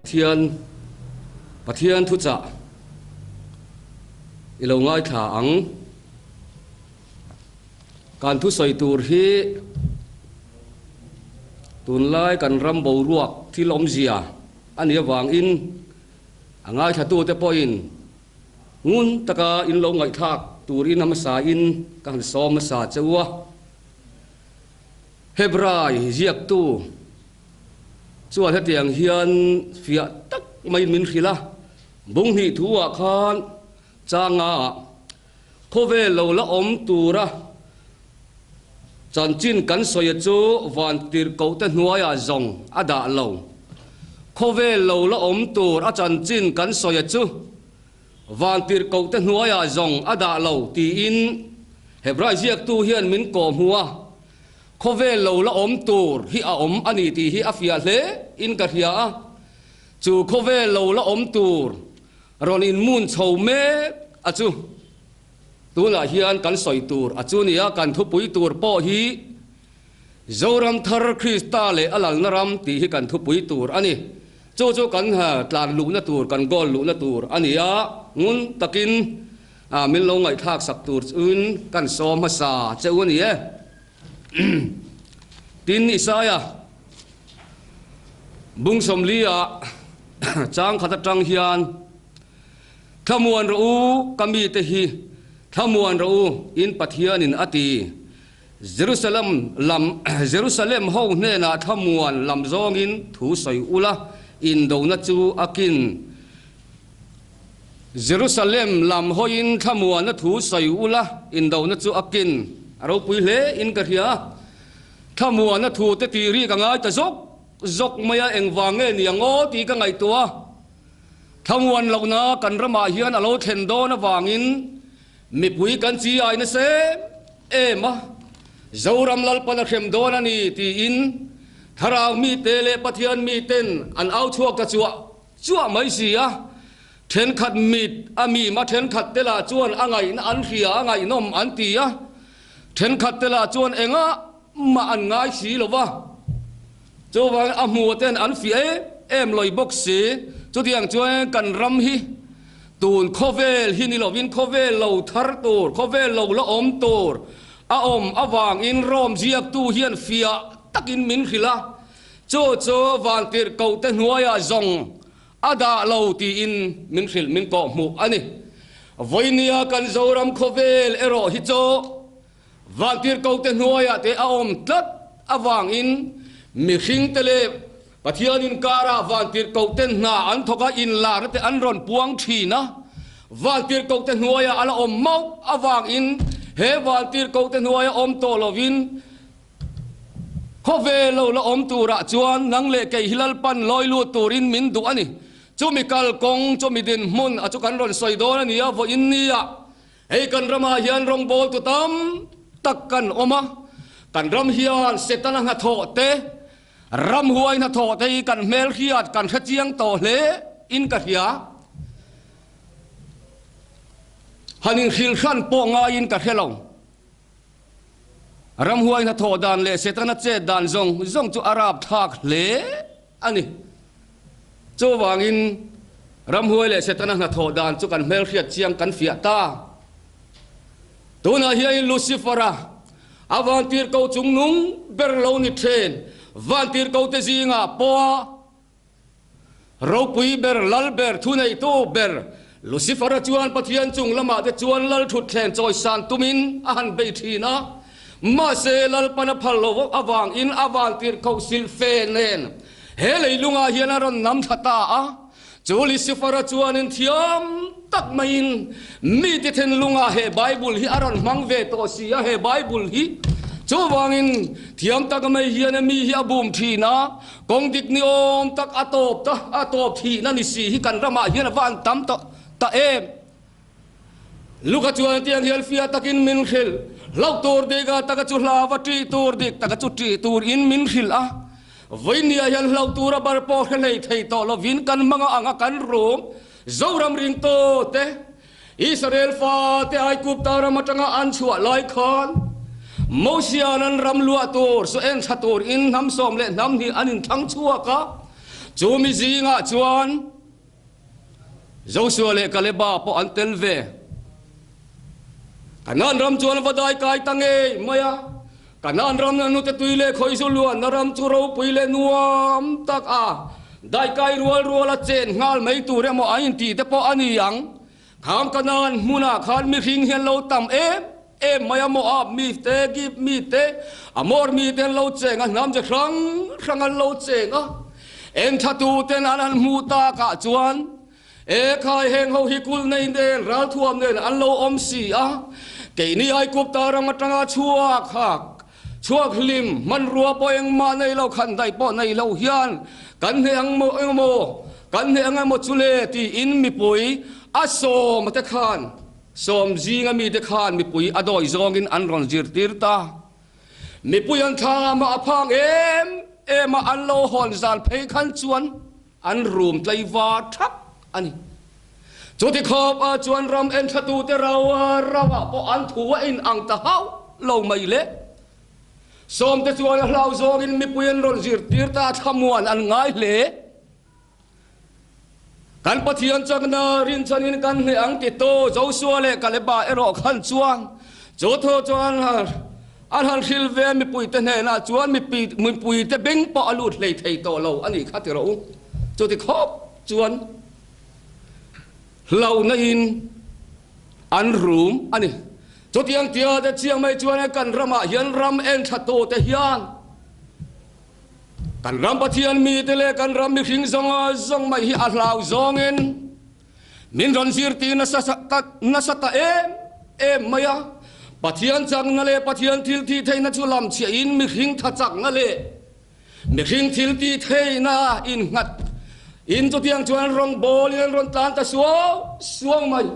Thian Pathian thuchah i lo ngaithla ang. Kan thusawi tur hi tunlai kan ram boruak thil awmzia a nih avangin a ngaithlatute pawhin ngun taka in lo ngaihthlak turin a hmasain ka han sawm hmasa che u a. Hebrai ziaktu chuan hetiang hian fiah tak maiin min hrilh a, Bung hnih thu-ah khan changa khawvel lo la awm tura chanchin kan sawi chu van tirhkohte hnuaiah zawng a dah lo. Khawvel lo la awm tur a chanchin kan sawi chu van tirhkohte hnuaiah zawng a dah lo tiin Hebrai ziaktu hian min kawhhmuh a. Khawvel lo la awm tur hi a awm a ni tih hi a fiah hle in ka hria a, chu khawvel lo la awm tur rawn inmun chho mek a chu tunah hian kan sawi tur a chu nia, kan thupui tur pawh hi Zoram Thar Krista leh a lalna ram tih hi kan thupui tur a ni. Chu chu kan tlan luhna tur, kan goal luhna tur a ni a, ngun takin min lo ngaihthlak sak tur chuin kan sawm hmasa che u a ni e. Tin, Isaia bung sawmliah chang khat atang hian, Thlamuan rawh u, ka mite hi, thlamuan rawh u, in Pathianin a ti. Jerusalem lam, Jerusalem ho hnenah thlamuan lam zawngin thu sawi ula, indona chu a kin. Jerusalem lam hawiin thlamuana thu sawi ula, indona chu a kin. A ropui hle in ka hria. Thlamuana thu te tih ri ka ngai ta zawk zawk mai a, engvang nge ni ang aw tih ka ngaihtuah a. Thlamuan lohna kan ramah hian a lo thlen dawn avangin mipui kan chi ai nasa em em a, Zoram Lalpan a hrem dawn a ni tiin Thlarau mite leh Pathian miten an au chhuak ta chuah Chuah mai si a, thenkhat mit a mim a, thenkhat te lah chuan a ngaihna an hria, a ngaihnawm an ti a, thenkhat te lah chuan engah mah an ngai si lo va. Chuvangin a hmu ten an fiah em em lawih bawk si. Chutiang chuan kan ram hi tun khawvel hi ni lovin khawvel lo thar tur, khawvel lo la awm tur a awm avangin Rome ziaktu hian fiah takin min hrilh a. Chu chu vantirhkohte hnuaiah zawng a dah lo tiin min hrilh min kawh hmuh a ni. Vawinia kan Zoram khawvel erawh hi chu vantirhkohte hnuaiah te a awm tlat avangin mihringte leh Pathian inkarah vantirhkohte hna an thawk a, inlarna te an rawn puang thin a. Vantirhkohte hnuaiah a la awm mauh avangin he vantirhkohte hnuaia awm tawh lovin Khawvel lo la awm turah chuan nang leh kei hi Lalpan lawi lut turin min duh a ni. Chumi kalkawng, chumi dinhmun a chu kan rawn sawi dawn a ni a, vawiin nia hei kan ramah hian rawngbawltu tam tak kan awm a, kan ram hian Setana hnathawh te, ramhuai hnathawh te hi kan hmelhriat kan hrechiang tawh hle in ka hria. Han inhrilhran pawh ngaiin ka hre lo. Ramhuai hnathawh dan leh Setana chet dan zawng zawng chu a rapthlak hle a ni. Chuvangin ramhuai leh Setana hnathawh dan chu kan hmelhriat chiang kan fiah ta. Tunah hianin Lucifer-a a vantirhkoh chungnung ber lo ni then vantirhkohte zingah pawha Ropui ber, lal ber, thuneitu ber Lucifer-a chuan Pathian chung lamah te chuan lal thutthleng chawisan tumin a han bei thin a. Mahse, Lalpan a phal lo avangin a vantirhkoh silh fe nen he leilungah hian a rawn nam thla ta a. Chu Lucifer-a chuanin thiam tak maiin mite thinlungah he Bible hi a rawn hmang ve tawh si a, he Bible hi chuvangin thiam tak mai hian mi hi a bum thin a. Kawng dik ni awm tak a tawp ta, a tawp thihna ni si hi kan ramah hian a va an tam tawh ta em? Luka chuan tiang hian fia takin min hrilh, Hlauh tur dik a taka chu hla va ṭih tur dik taka chu ṭih tur in min hrilh a. Vawinia hian hlauh tur a bar pawh hre hlei thei tawh lovin kan hmang a ang a kan rum Zoram ringtu te Israel fate Aigupta ram atanga an chhuah lai khan Mosia'n an ram luah tur, saw en tha tur in hnam 12 an inthlang chhuak a. Chu mi zingah chuan Josua leh Kaleba pawh an tel ve. Kanaan ram chuan va dai kai ta ngei mai a. Kanaan ram na nute tui leh khawizu luanna ram chu ropui leh nuam tak a dai kai rual rual a chen nghal mai tur emaw an intih te pawh a ni ang. Kham Kanaan hmunah khan mihring hian lo tam em em mai a, Moab mi te, Gib mi te, Amor mi te an lo cheng a, hnam chi hrang hrang an lo cheng a. Entha tuten an han hmuh takah chuan E khai, heng ho hi kul nei nen, ralthuam nen an lo awm si a, keini Aikupta ram atanga chhuak hak, chhuak hlim, hmanrua pawh engmah nei lo, khan daih pawh nei lo hian kan hneh ang maw engemaw, kan hneh ang emaw chu le tiin mipui a sawm te khan, sawm zinga mite khan mipui a dawi zawngin an rawn zirtir ta. Mipui an thla mah a phang em em a, an lo hawn zan phei khan chuan an rum tlaivar thak a ni. Chuti khawp ah chuan ram enthlatute rau rauah pawh an thu a in ang ta hauh lo mai le. Sawmte chuan a hlau zawngin mipui an rawn zirtir ta thlamuan an ngai hle. Kan Pathian chakna rinchhanin kan hneh ang ti tu Josua leh Kaleba erawh khan chuan chu thu chuan an han hrilh ve mipuite hnenah chuan mipuite beng pawh a lut hlei thei tawh lo a nih kha ti rawh u. Chuti khawp chuan hlauhna in an rum a ni. Chutiang tia te chiang mai chuan kan ramah hian ram en tha tute hian Kan ram Pathian mite leh kan ram mihring zawng zawng mai hi a hlau zawngin min rawn zirtir nasa nasa ta em em mai a. Pathian chakna leh Pathian thil tih theihna chu lam chhiahin mihring tha chakna leh mihring thil tih theihna innghat in chutiang chuan rawngbawlin an rawn tlan ta suau suau mai.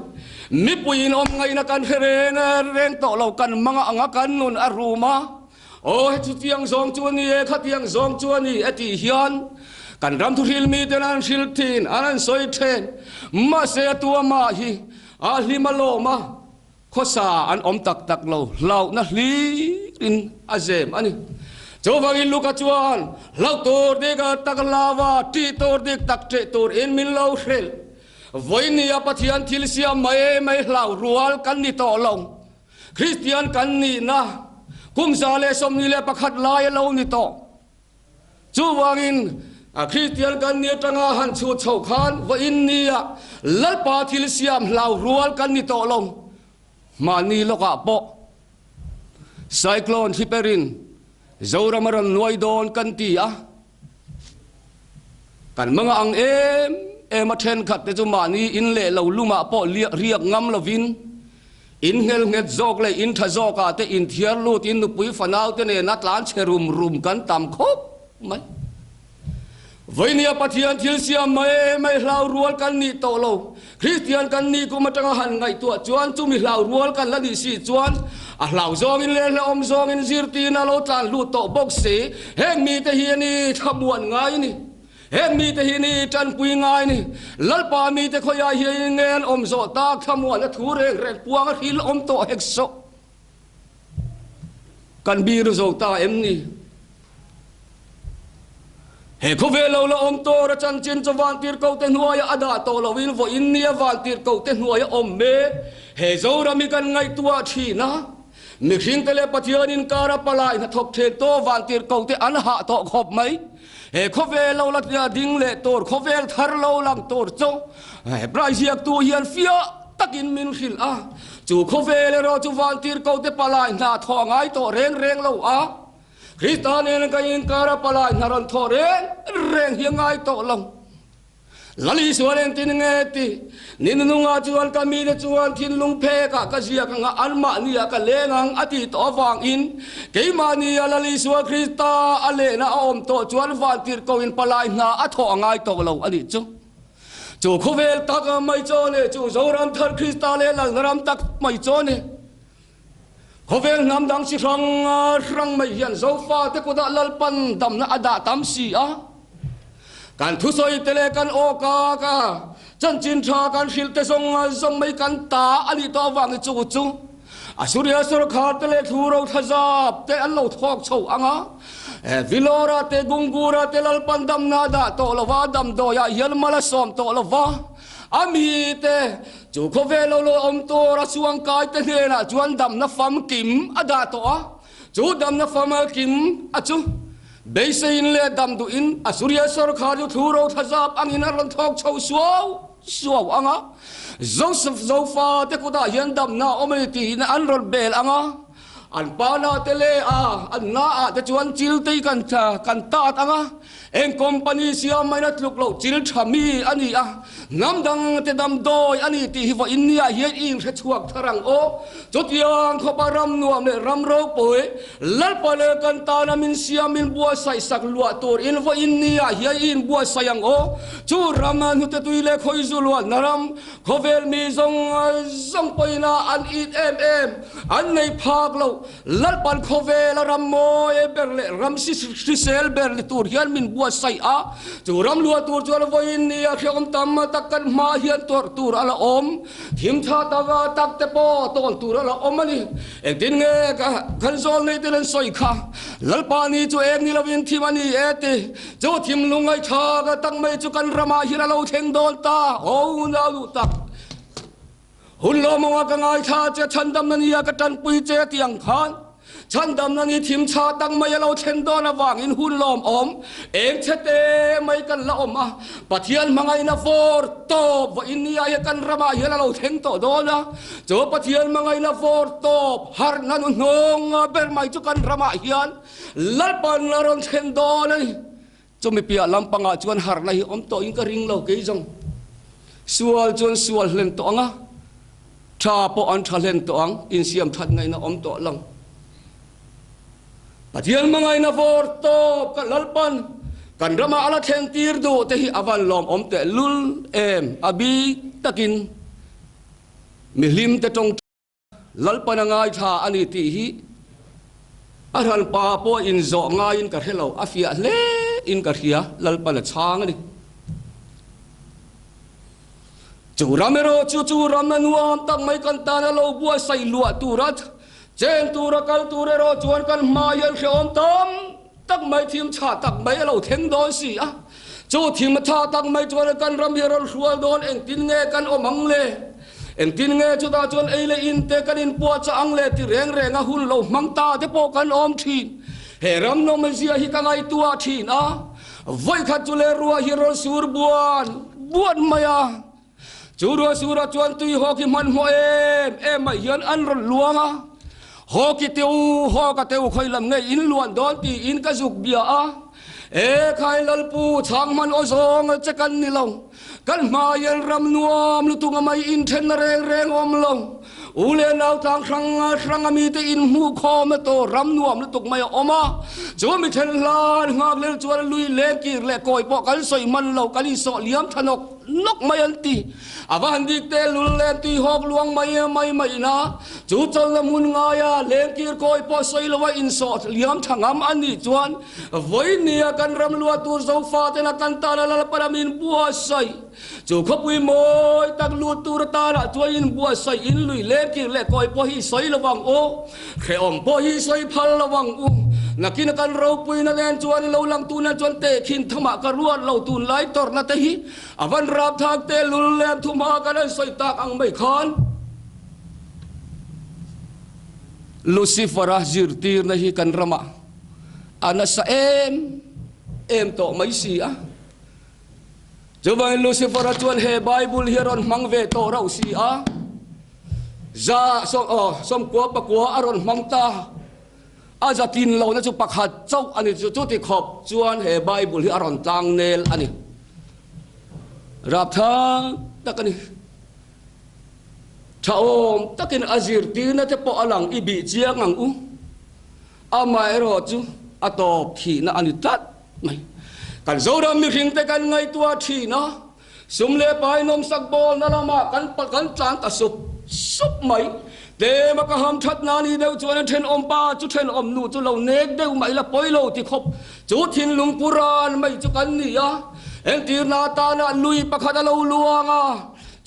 Mipuiin awm ngaihna kan hre reng reng tawh lo, kan manga anga kan nun a rum a. Aw he chutiang zawng chu a ni e, khatiang zawng chu a ni e tih hian kan ram thuhril miten an hrilh thin, an an sawi then. Mahse a tu amah hi a hlim a lawm a, khawsa an awm tak tak lo, hlauhna hlirin a zem a ni. Chuvangin Luka chuan hlauh tur dik tak lava, ṭih tur dik tak ṭeh turin min lo hrilh. Vawinia Pathian thil siam mai mai hlauh rual kan ni tawh lo. Kristian kan nihna kum 121 lai a lo ni tawh. Chuvangin, Kristian kan ni atanga han chhut chhoh khan vawiin nia Lalpa thil siam hlau rual kan ni tawh lo. Mahni lawkah pawh cyclone thliperin Zoram a rawn nuai dawn kan ti a. Kan hmanga ang em em a thenkhat te chu mahni in leh lo lumah pawh riak ngam lovin in nghelnghet zawk leh in tha zawkah te inthiar lut in nupui fanau te nena tlan chhe rum rum kan tam khawp mai. Vawinia Pathian thil siam mai mai hlau rual kan nih tawh lo. Kristian kan nih kum atanga han ngaihtuah chuan chumi hlau rual kan la nih si chuan a hlau zawngin leh hlauhawm zawngin zirtirna lo tlan hlut tawh bawk si. Heng mite hi a ni thlamuan ngai ni. Heng mite hi ni tanpui ngai ni. Lalpa mite khawiah hian nge an awm zawh tak thlamuan a thu reng reng puang a hril awm tawh hek sawh. Kan bir zo ta em ni? He khawvel lo la awm tur a chanchin chu vantirhkohte hnuaia a dah tawh loin vawiin nia vantirhkohte hnuaia awm mek he Zoram hi kan ngaihtuah thin a. Mihringte leh Pathian inkara palai hnathawk then tawh vantirhkohte an hah tawh khawp mai. He khawvel lo la ding leh tur, khawvel thar lo lang tur chu Hebrai ziaktu hian fiah takin min hrilh a. Chu khawvel erawh chu vantirhkohte palai hna thawh ngai tawh reng reng lo a. Krista nen ka inkar a palai hna rawn thawh reng reng hi a ngai tawh lo. Lal Isua engtin nge ti? Ni nunungah chuan ka mite chuan thinlung phekah ka ziak ang a, anmahniah ka leng ang a tih tawh avangin keimahnia Lal Isua Krista a lehna a awm tawh chuan vantirhkohin palai hna a thawh a ngai tawh lo a nih chu. Chu khawvel tak mai chaw leh chu Zoram thar Krista leh Lalna ram tak mai chaw ni. Khawvel hnam dang chi hrang hrang mai hian Zofate kutah Lalpan damna a dah tam si a. Kan thusawi te leh kan awka ka chanchin tha kan hrilh te zawng zawng mai kan ta a nih tawh avangin chu chu Assuria sorkar te leh thlu ro thlazap te an lo thawk chho ang a. Vilora te Gungura te Lalpan damna a dah tawh lo va, damdawiah hian mal a sawm tawh lo va, a mite chu khawvel lo lo awm tur a chuangkai te hnenah chuan damna famkim a dah tawh a, chu damna famkim a chu beiseiin leh dam duhin Assuria sorkar chu thu ro thazap angin a rawn thawk chho suau suau ang a, Joseph Zofa te kutah hian damna a awm a ni tiin an rawn bel ang a. An pa na te leh a an na ah te chuan chil te hi kan kan tat ang a, eng company siam maina tluk loh chil tha mi a ni a, hnam dang te damdawi a ni tih hi vawiin ni ah hian i inhre chhuak thar ang aw. Chutiang khawpa ram nuam leh ram ropui Lalpa leh kan tana min siam min buatsaih sak luah tur in vawiin ni ah hian i inbuatsaih ang aw. Chu ram hnute tui leh khawizu luahna ram Khawvel mi zawng zawng pawhin a an it em em, an nei phak lo. Lalpan khawvela ram mawi ber leh ram hrisel ber ni tur hian min buatsaih a, chu ram luah tur chuan vawiin nia hrehawm tam tak kan hma hian tawrh tur a la awm. Thim tha tak tak te pawh tawn tur a la awm a ni. Engtin nge kan zawl nei ten an sawi kha? Lalpa ni chu eng ni lovin thim a ni e ti. Chu thimlung ngaihthlak tak mai chu kan ramah hian a lo thleng dawn ta, ho nau duh tak. Hun lawmawngah ka ngaithla che, chhandamna nia ka tanpui che tih ang khan chhandamna ni thim chhah tak mai a lo thlen dawn avangin hun lawmawm eng che te mai kan la awm a, Pathian hmangaihna vawr tawp vawiin nia hi kan ramah hian a lo thleng tawh dawn a, chu Pathian hmangaihna vawr tawp harhna nu hnawng ber mai chu kan ramah hian Lalpan a rawn thlen dawn a ni. Chumi piah lampangah chuan harhna hi awm tawhin ka ring lo kei zawng. Sual chuan sual hlen tawh ang a, tha pawh an tha hlen tawh ang, insiam that ngaihna awm tawh lo. Pathian hmangaihna vawr tawp ka Lalpan kan ramah a la thlen tir duh te hi a van lawmawm teh lul em, a bik takin mihlim te tawng. Lalpan a ngaithla a ni tih hi a hranpa pawh inzawh ngaiin ka hre lo, a fiah hle in ka hria, Lalpan a chhang a ni. Chu ram erawh chu chu ram a nuam tak mai kan tan a lo buatsaih luah tura chen tura kal tur erawh chuan kan hma hian hrehawm tam tak mai thim chhah tak mai a lo thleng dawn si a, chu thim chhah tak mai chuan kan ram hi a rawn hrual dawn engtin nge kan awm ang le? Engtin nge chutah chuan ei leh in te kan inpuah chah ang le ti reng reng a hun lo hmang ta te pawh kan awm thin. He ram nawmzia hi ka ngaihtuah thin a, vawikhat chu le ruah hi rawn sur buan buan mai a, Chu ruahsura chuan tui hawk hi hmanhmawh em em mai hian an rawn luang a, Hawki te u, hawka te u khawi lam nge in luan dawn tiin ka zuk bia a, E khai Lalpu, chhang hman aw zawng che kan ni lo, kan hma hian ram nuam lutuk a mai inthenna reng reng awm lo, U leh nau tlang hrang hrang a mite inhmuh khawm a tawh ram nuam lutuk mai a awm a, chu mi then hlan nghak lel chuan lui leng kir leh kawi pawh kan sawi hman lo, kan insawh liam tha nawk nawk mai an ti. A va han dik te lul leng tui hawk luang mai mai mai ina chu chawlhna hmun ngaia leng kir kawi pawh sawi lo a insawh liam tha ngam a nih chuan vawinia kan ram luah tur Zofa tena kan tana Lalpan min buatsaih. Chu khawpui mawi tak lut tur atanah chuan inbuatsaih in lui lengkir leh kawi pawh hi sawi lo ang u, hrehawm pawh hi sawi phal lo ang u. Nakin a kan ropuina nen chuan lo lang tunah chuan tehkhin thamah ka ruat lo tunlai tawrhna te hi a van rapthlak te lul lem thumha kan han sawi tak ang mai khan Lucifer-a zirtirna hi kan ramah a nasa em em tawh mai si a. Chuvangin Lucifer-a chuan he Bible hi a rawn hmang ve tawh rauh si a, za sawmkua pakua a rawn hmang ta. A za tlin lohna chu pakhat chauh a ni. Chuti khawp chuan he Bible hi a rawn tlang nel a ni. Rapthlak tak a ni. Thahawm takin a zirtirna te pawh a lang i bih chiang ang u. Amaherawhchu a tawp thihna a ni tlat mai. Kan Zoram mihringte kan ngaihtuah thin a, sum leh pai nawmsak bawlna lamah kan kan tlan ta sup sup mai. Tlema ka ham that na ni deuh chuan thenawm pa chu thenawm nu chu lo nek deuh mai la pawi lo ti khawp chu thinlung pu ran mai chu kan ni a. Entirna atana lui pakhat a lo luang a,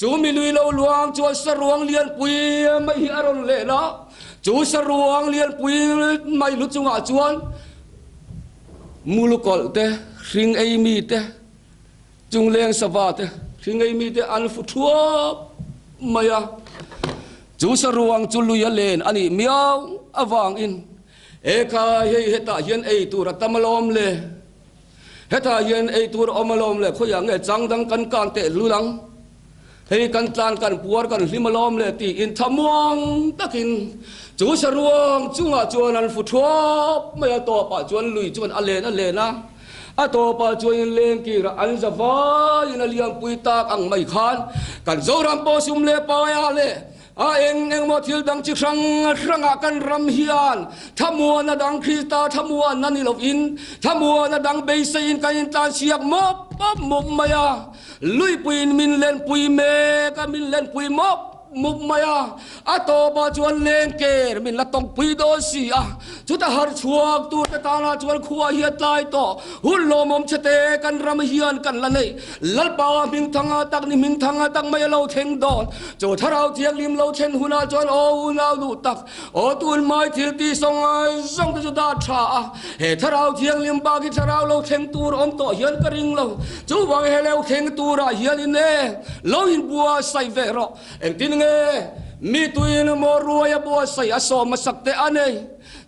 chu mi lui lo luang chuan saruang lianpui mai hi a rawn leh a. Chu saruang lianpui mai lu chungah chuan. Mulukawlh te, hring ei mi te, Chungleng sava te, hring ei mi te an fu thuap mai a. Chu saruang chu lui a len a nih miau avangin, Ekhai hei hetah hian ei tur a tam alawm le, hetah hian ei tur a awm alawm le, khawiah nge chang dang kan kan teh lul ang, hei kan tlan kan puar kan hlim alawm le tiin thamuang takin chu saruang chungah chuan an fu thuap mai a, tawpah chuan lui chuan a len a len a, a tawpah chuan in lengkirah an za vaiin a liampui tak ang mai khan kan Zoram pawh sum leh paiah leh A eng engmaw thil dang chi hrang hrangah kan ram hian thlamuana dang Krista thlamuanna ni lovin thlamuana dang beiseiin kan intlansiak mawp mawp mai a, luipuiin min lenpui mek a, min lenpui mawp mawp mai a, a tawpah chuan lengker min la tawkpui dawn si a, chuta harh chhuak turte tanah chuan khua hi a tlai tawh. Hun lawmawm chhete kan ram hian kan la nei. Lalpa hmingthanga tak ni hmingthanga tak mai a lo thleng dawn. Chu thlarau thianghlim lo thlen hunah chuan aw unau duh tak, aw tun mai thil tih sawng zawng te chu dah tha a. He thlarau thianghlim bak hi thlarau lo thleng tur awm tawh hian ka ring lo. Chuvang he lo thleng turah hian in e lo inbuatsaih ve rawh. Engtin nge mi tuin maw ruai a buatsaih a sawm hmasak te a nei.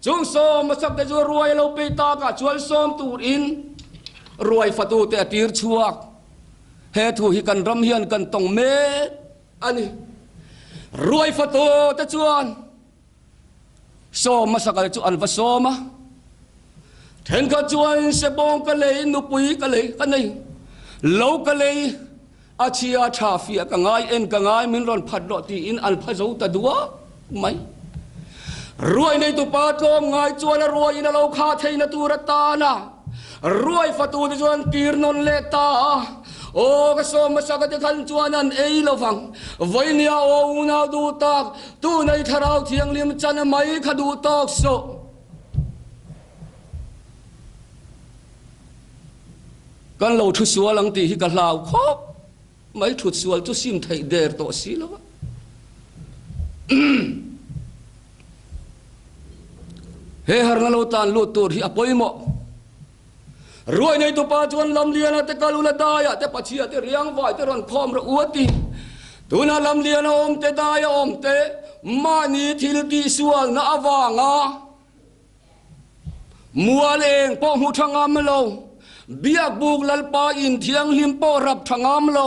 Chung sawm hmasak te chu ruai a lo pei takah chuan sawm turin ruai fatute a tir chhuak. He thu hi kan ram hian kan tawng mek a ni. Ruai fatute chuan sawm hmasak te chu an va sawm a. Thenkhat chuan sebawng ka lei, nupui ka lei, ka nei lo ka lei, a chhia tha fiah ka ngai, en ka ngai, min rawn phat rawh tiin an pha zo ta duak mai. Ruai neitupa tlawm ngai chuan a ruaiin a lo kha theihna tur atan a ruai fatute chuan tir nawn leh ta a. Aw ka sawm hmasa ka ti khan chuan an ei lo vang. Vawinia aw unau duh tak, tunei thlarau thianghlim chan mai kha duh tawk suh. Kan lo thu sual ang tih hi ka hlau khawp mai, thut sual chu sim theih der tawh si lo va. He harna lo tan lut tur hi a pawimawh. Ruai neitupa chuan Lamliana te Kalula daia te Pachhia te Riangvai te rawn khawm rawh u a ti. Tuna Lamliana awm te daia awm te mahni thil tihsualna avanga Mual eng pawh hmu tha ngam lo, Biakbuk Lalpa in thianghlim pawh rap tha ngam lo,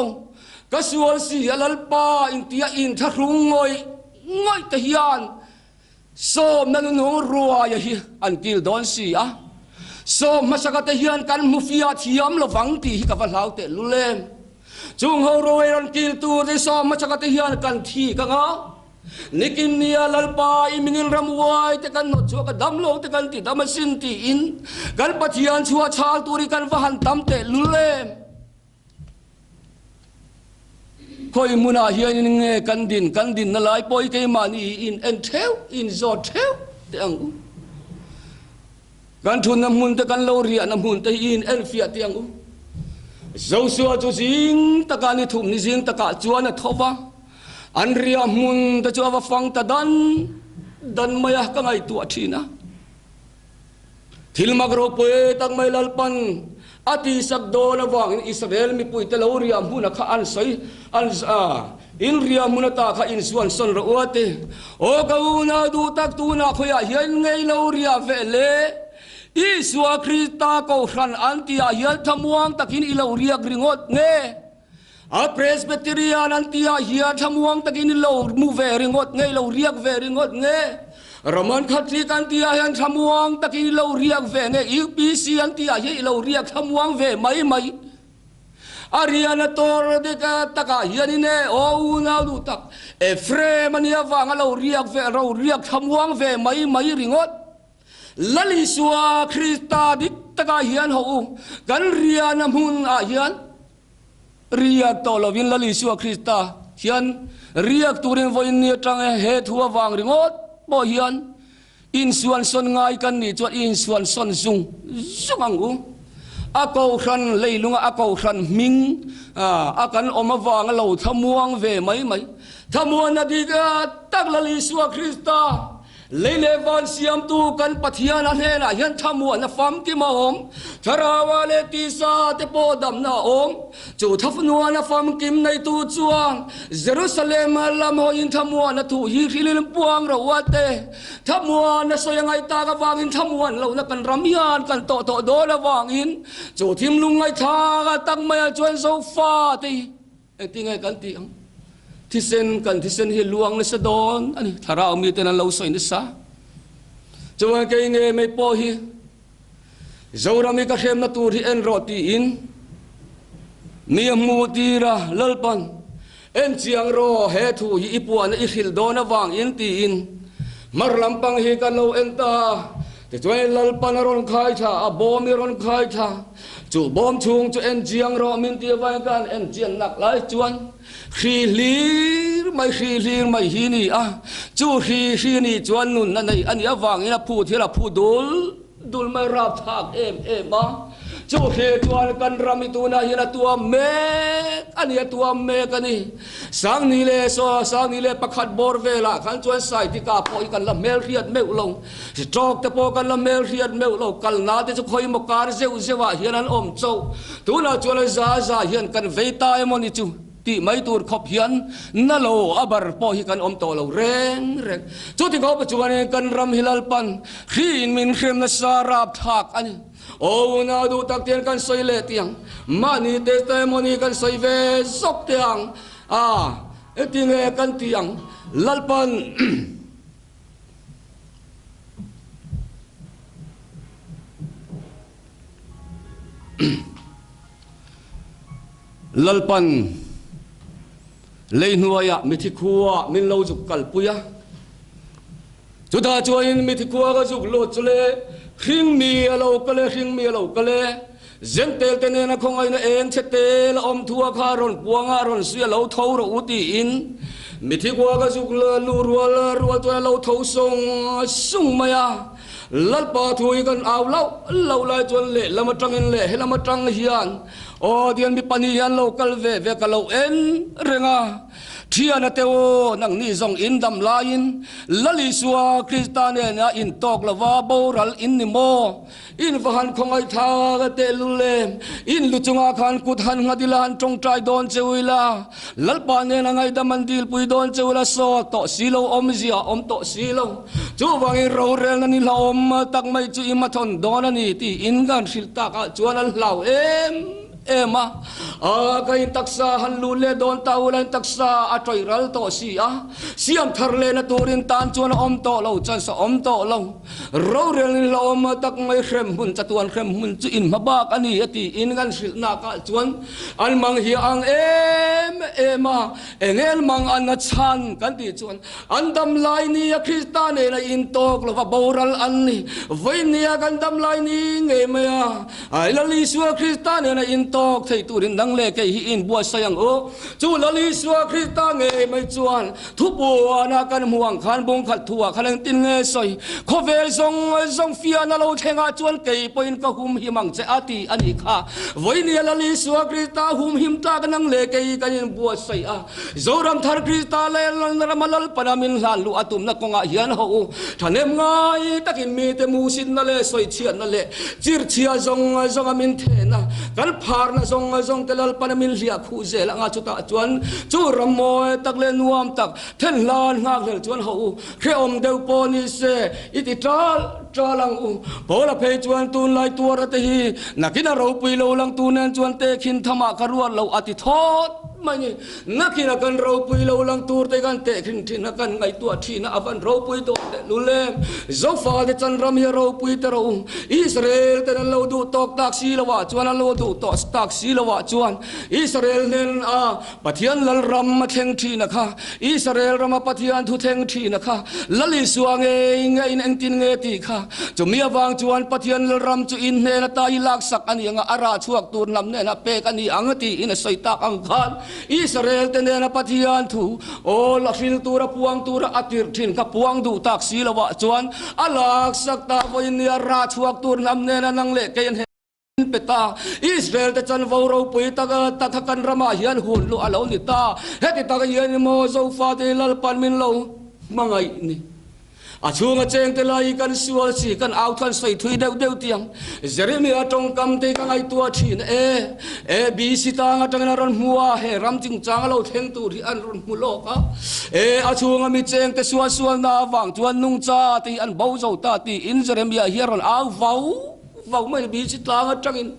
ka sual si a Lalpa in tia in thlahrung ngawih ngawih te hian sawmna nunung ruaia hi an kil dawn si a, sawm hmasaka te hian kan hmu fiah thiam lovang tih hi ka va hlau teh lul em. Chung ho ruai rawn kil tur te sawm hmasaka te hian kan thik anga. Nikin nia Lalpa i mingin ram uai te kan nawt chhuak a, dam lo te kan ti dam asin tiin kan Pathian chhuah chhal tur hi kan va han tam teh lul em? Khawi hmunah hianin nge kan din, kan dinna lai pawh hi keimahni i in en theuh, i in zawt theuh teh ang u. Kan thunna hmun te kan lo riahna hmun te hi i in en fiah teh ang u. Joshua chu zing takah ni thum ni zing takah chuan a tho va. An riah hmun te chu a va fang ta dan dan mai a, ka ngaihtuah thin a. Thil mak ropui tak mai Lalpan a tihsak dawn avangin Israel mipuite lo riah hmuna kha an sawi, an in riah hmun ata kha insuan sawn rawh u a ti. Aw ka unau duh tak tunah khawiah hian ngei lo riah ve le? Isua Krista Kohhran an tihah hian thlamuang takin i lo riak ringawt nge? A Presbyterian an tih ah hian thlamuang takin i lo mu ve ringawt nge, i lo riak ve ringawt nge? Roman Catholic an tih ah hian thlamuang takin i lo riak ve nge? UPC an tih ah hian i lo riak thlamuang ve mai mai? A rian a tawr dik takah hianin e, aw unau duh tak, Ephraim a nih avanga lo riak ve, ro riak thlamuang ve mai mai ringawt. Lal Isua Krista dik takah hian ho u, kan riana hmun ah hian riak tawh lovin Lal Isua Krista hian riak turin vawiin ni atang e, he thu avang ringawt pawh hian insuansawn ngai kan nih chuan i insuansawn zung zung ang u. A kohhran leilunga a kohhran hming a kan awm avanga lo thlamuang ve mai mai. Thlamuanna dik tak Lal Isua Krista. Lei leh van siamtu kan Pathian a hnenah hian thlamuanna famkim a awm, Thlarauah leh tisa te pawh damna a awm. Chu thlamuanna famkim neitu chuan Jerusalem lam hawiin thlamuanna thu hi hrilhin puang rawh a te. Thlamuanna sawi a ngaih tak avangin thlamuan lohna kan ram hian kan tawh tawh dawn avangin chu thimlung ngaihthlak tak maiah chuan Zofa te hi Engtinge kan tih ang? Thisen, kan thisen hi luang nasa dawn a ni. Thlarau miten an lo sawi nasa. Chuan kei nge mai pawh hi Zoram hi ka hremna tur hi en rawh tiin mi a hmuh tir a, Lalpan, en chiang rawh, he thu hi i puahna i hrilh dawn avangin tiin hmar lampang hi kan lo en ta a. Tichuan Lalpan a rawn khai thla, a bawm i rawn khai thla. Chu bawm chhung chu en chiang rawh min tih avangin ka han en chian nak lai chuan hri hlir mai hri hlir mai hi ni a. Chu hri hri ni chuan nunna nei a nih avangin a phut hian a phu dul dul mai rapthlak em em a. Chu hri chuan kan ram i tunah hian a tuam mek a ni, a tuam mek a ni. Sangni leh saw Sangni leh pakhat bawr velah khan chuan Saitika pawh hi kan la hmelhriat meuh lo. Tawk te pawh kan la hmel hriat meuh lo, kalna te chu khawi maw kar zeuh zeuh ah hian an awm chauh. Tunah chuan an za za hian kan vei ta emaw ni chu tih mai tur khawp hian na lo a bar pawh hi kan awm tawh lo reng reng. Chuti khawp chuanin kan ram hi Lalpan hriin min hrem nasa rapthlak a ni. Aw unau duh tak tian kan sawi leh tiang, mahni testimony kan sawi ve zawk teh ang a, engtinge kan tih ang Lalpan. Lalpan lei hnuaiah mithi khua min lo zuk kalpui a, chutah chuanin mithi khua ka zuk lut chu le hringmi a lo kal e, hringmi a lo kal e, Zentel te nena khawngaihna eng che te la awm thu a kha rawn puang a, rawn sui a lo tho rawh u tiin mithi khua ka zuk lu rual rual chuan a lo tho sung sung mai a. Lalpa thu hi kan au loh loh lai chuan lehlam atangin leh helam atang hian aw tian mi pahnih hian lo kal ve ve ka lo en reng a. Thiana te u, nangni zawng in dam laiin Lal Isua Krista nena intawk lova boral in ni maw? In va han khawngaih thak a teh lul em? In lu chungah khan kut han nghat ila han tawngtai dawn che u ila, Lalpa nena ngaihdam an dilpui dawn che u ila saw tawh si lo, awmzia a awm tawh si lo. Chuvangin rorelna ni hlauhawm tak mai chu i hmathawn dawn a ni tiin kan hrilh takah chuan an hlau em em a. A, ka in taksa han lut leh dawn ta ula in taksa a tawih ral tawh si a, siam thar lehna turin tan chuan a awm tawh lo, chance a awm tawh lo. Rorel in hlauhawm tak mai hrem hmun chatuan hrem hmun chu in hma bak a ni a tiin kan hrilh nak ah chuan an mang hi ang em em a, engel mang an a chhan kan tih chuan an dam lai ni a Krista nen a in tawk lova boral an ni. Vawinia kan dam lai ni ngei mai a, Ai Lal Isua Krista nena intawk thei turin nang leh kei hi in buatsaih ang u. Chu Lal Isua Krista ngei mai chuan thupuana kan hmuh ang khan bungkhat thuah khan engtin nge sawi? Khawvel zawng zawng fiahna lo thlengah chuan kei pawhin ka humhim ang che a ti a nih kha. Vawinia Lal Isua Krista humhim tlak nang leh kei kan in buatsaih a. Zoram thar Krista leh Lalrama Lalpana min hlan luh a tumna kawngah hian ho u thahnem ngai takin mite muhsitna leh sawichhiatna leh chirchhia zawng zawnga min thehna kan pharna zawng zawng te Lalpana min hliah khuh zel anga chutah chuan chu ram mawi tak leh nuam tak then hlan nghak hlel chuan ho u hrehawm deuh pawh ni se i ti tal tal ang u. Paula phei chuan tunlai tuara te hi nakin a ropui lo lang tu nen chuan tehkhin thamah ka ruat lo a ti thawt. Mai ni, nakin a kan ropui lo lang tur te kan tehkhin thin a, kan ngaihtuah thin a, a van ropui dawn teh lul em. Zofa te chan ram hi a ropui te ro u. Israel ten an lo duh tawk tak si lo ah chuan, an lo duh tawh tak si lo ah chuan Israel hnen a Pathian lal ram a thleng thin a kha, Israel rama Pathian thu thleng thin a kha, Lal Isua ngei nge in engtin nge tih kha. Chumi avang chuan Pathian lal ram chu in hnen ata i laksak a ni ang a, a rah chhuak tur hnam hnenah pek a ni ang tiin a sawi tak ang khan Israel te nena Pathian thu aw la hril tura puang tura a tirh thin kha puang duh tak si lovah chuan a laksak ta vawiin nia rah chhuak tur hnam hnena nang leh kei an pe ta. Israel te chanvo ropui tak tak kha kan ramah hian hun luh a lo ni ta. Heti tak hian maw Zofate Lalpan min lo hmangaih ni. A chhunga chengte lai hi kan sual si, kan au than sawi thui deuh deuh tiang. Jeremia tawngkam te hi ka ngaihtuah thin e. ABC tang atangin a rawn hmu a, he ram chungchang a lo thleng tur hi an rawn hmu lawk a. E, a chhunga mi chengte sual sualna avang chuan nungcha te hi an bo zo ta tiin Jeremia hi a rawn au vau vau mai ABC tlang atangin.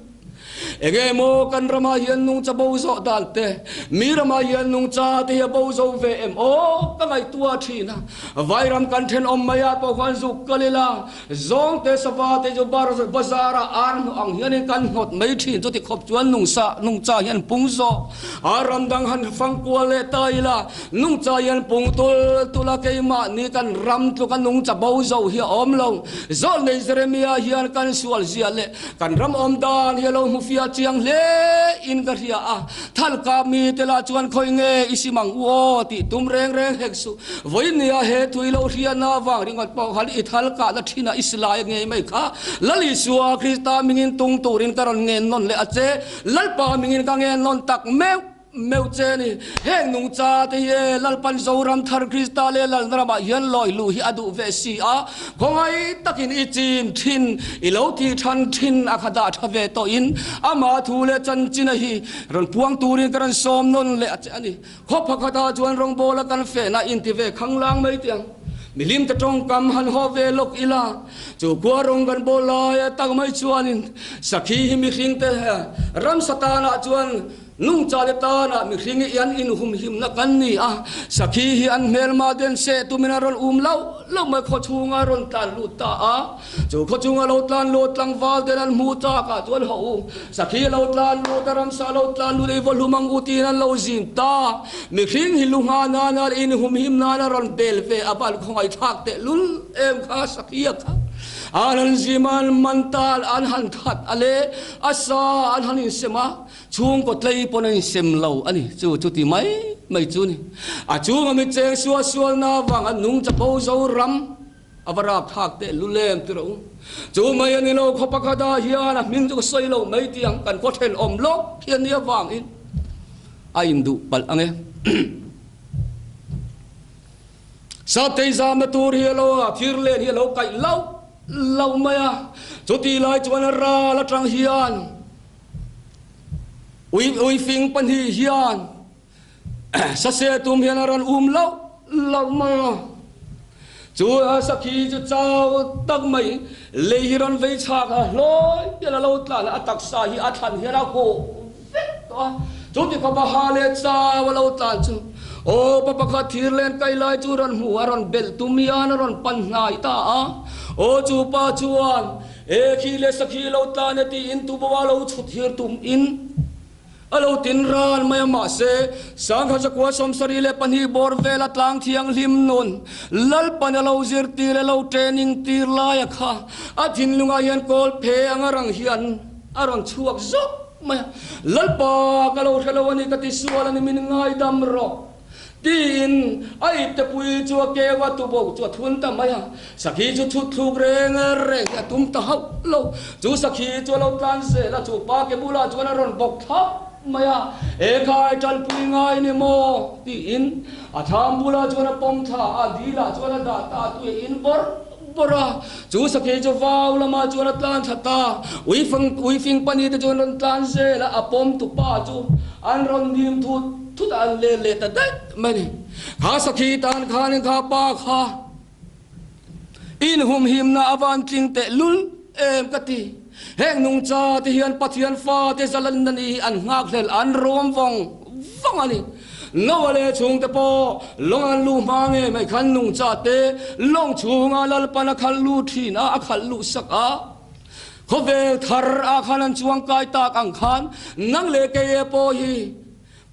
Enge maw kan ramah hian nungcha bo zawh dan te, mi ramah hian nungcha te hi a bo zo ve em aw ka ngaihtuah thin a. Vairam kan thenawm maiah pawh khan zuk kal ila, Zawngte sava te chu bazar ah ar hnawh ang hianin kan hnawt mai thin chuti khawp chuan nungsa nungcha hian pung zawk a ram dang han fang kual leh ta ila nungcha hian pung tul tul a keimahni kan ram tluka nungcha bo zo hi a awm lo. Zawlnei Jeremia hian kan sual zia leh kan ram awm dan hi a lo hmu fiah chiang hle in ka hria a, Thalka mite lah chuan khawi nge i sim ang u aw tih tum reng reng hek suh. Vawinia he thui lo hriatna avang ringawt pawh khan i thal kahna thinah i silai ngei mai kha. Lal Isua Krista mingin tung turin ka rawn ngen nawn leh a che. Lalpa mingin ka ngen nawn tak meuh meuh che ni. Heng nungcha te hi e Lalpan Zoram thar Krista leh Lalna ramah hian lawi luh hi a duh ve si a. Khawngaih takin i chin thin, i lo tih than thin a kha dah tha ve tawhin amah thu leh chanchina hi rawn puang turin ka rawn sawm nawn leh a che a ni. Khaw pakhatah chuan rawngbawl a kan fehna inti ve khanglang mai tih ang. Milim te tawngkam han haw ve lawk ila, chu khua rawng kan bawl laia tak mai chuanin sakhi hi mihring te ramsa tanah chuan nungcha te tanah mihring hi an inhumhimna kan ni a, sakhi hi an hmelma den seh tumin a rawn um loh loh mai khaw chhunga rawn tlan lut ta a. Chu khaw chunga lo tlan lut tlangval ten an hmuh chakah chuan haw u, sakhi lo tlan lut a ramsa lo tlan lut ei vaw hlum ang u tiin an lo zin ta. Mihring hi lu ngha nana leh inhumhim nana rawn bel ve a van khawngaihthlak teh lul em kha sakhi a kha. An han zim a, an man ta, an han that a le a sa an han insem a, chhungkaw tlei pawn an insem lo a ni. Chu chuti mai mai chu ni. A chunga mi cheng sual sualna avang an nung chapo zo ram. A va rap thlak teh lulem ti rawh u. Chu mai a ni lo, khaw pakhat ah hian a hming chu ka sawi lo mai tih ang, kan khaw thenawm lawk hi a nia vangin a induh palh ang e. Saptei zamna tur hi a lo a, thir len hi a lo kaih loh loh mai a, chutih lai chuan a ral atang hian ui uifing pahnih hian Sase tum hian a rawn um loh loh mai a, chu sakhi chu chau tak mai lei hi rawn vei chhak a, hlawi hian a lo tlan a, a taksa hi a thlan hian a huh vek tawh a, chu ti khawp a ha leh chau a lo tlan chu aw pa pakhat thir len kai lai chu rawn hmu a, rawn belh tum hian a rawn pan hnai ta a, aw chu pa chuan e khi leh sakhi lo tlan e tiin tubo a lo chhut hir tum in. A lo tin ran mai a, mahse, Sangha zakua 72 bawr vela tlang thianghlim nun Lalpan a lo zirtir leh lo training tir laia kha a thinlungah hian kawl phe anga rang hian a rawn chhuak zawk mai a, Lalpa ka lo hre lo a ni, ka ti sual a ni, min ngaidam rawh. Tiin a iptepui chu a keu a, tubo chu a thun ta mai a. Sakhi chu chhut thluk reng reng hi a tum ta hauh lo. Chu sakhi chu a lo tlan zel a, chu pa ke bulah chuan a rawn bawk thlap mai a, Ekhai tanpui ngai ni maw? tiin a thlam bulah chuan a pawm thla a, dilah chuan a dah ta a, tui a in bawrh bawrh a. Chu sakhi chu vau lamah chuan a tlan thla ta, uifing pahnih te chuan rawn tlan zel a, a pawm tu pa chu an rawn nim thut thut a, an let leh ta daih mai a ni. Kha sakhi tan khanin kha pa kha inhumhimna a van tling teh lul em ka ti. Heng nungcha te hian Pathian fate zalanna ni hi an nghakhlel an rawm vawng vawng a ni. Noah leh chhungte pawh lawng an luh hma nge mai khan nungcha te lawng chhunga Lalpan a khalh lut thin a, a khalh luh sak a. Khawvel thar ah khan an chuang kai tak ang khan nang leh kei e pawh hi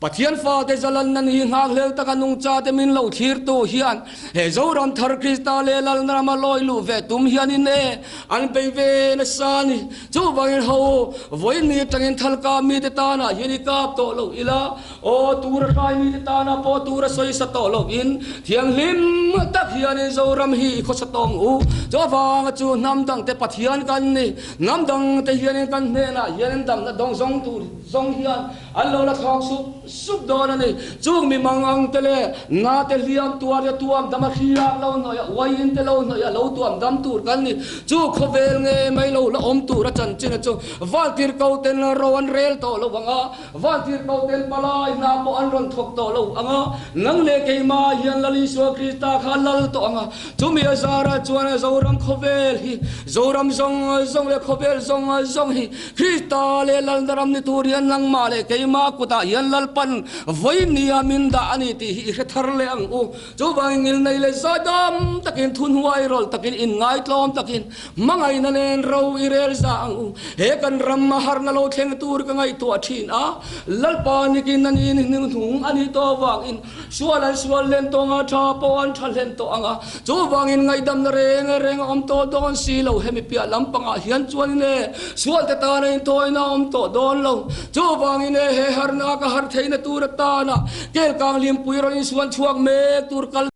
Pathian fate zalanna ni nghakhlel taka nungcha te min lo thlir tu hian he Zoram thar Krista leh Lalna rama lawi luh ve tum hianin e an bei ve nasa a ni. Chuvangin ho vawiin ni atangin thalka mite tanah hian i kap tawh lo ila, aw tura hrai mite tanah pawh tura sawisa tawh loin thianghlim tak hianin Zoram hi i khawsa tawng u. Chuvanga chu hnam dangte Pathian kan ni, hnam dangte hianin kan hnenah hianin damna dawng zawng tur zawng hian an lo la thlawk sup. sup dawn a ni. Chung mi mang ang te leh na te hliam tuar te tuam dam a hriak lo hnawih a, uaiin te lo hnawih a lo tuam dam tur kan ni. Chu khawvel nge mai lo la awm tur a chanchin a chu Vantir ko ten ro an rel tawh lo ang a, Vantir ko ten palai hna pawh an rawn thawk tawh lo ang a, nang leh keimah hian Lal Isua Krista kha a lal tawh ang a, chumi a zarah chuan Zoram khawvel hi, Zoram zawng zawng leh khawvel zawng zawng hi Krista leh Lalna ram ni tur hian nangmah leh keimah kutah hian Lalpan vawinia min dah a ni tih hi i hre thar leh ang u. Chuvangin ngilnei leh zaidam takin thuhnuai rawlh takin inngaitlawm takin hmangaihna nen ro i rel za ang u. He kan ram a harna lo thleng tur ka ngaihtuah thin a, Lalpa nikin a ni hnung a nih tawh avangin sual an sual hlen tawng a, tha pawh an tha hlen tawh ang a. Chuvangin ngaihdamna reng reng a awm tawh dawn si lo, hemi piah lampangah hian chuanin e sualte tana intawina a awm tawh dawn lo. Chuvangin e he harna ka har theihna tur atana Kelkang limpui rawn insuan chhuak mek tur kal.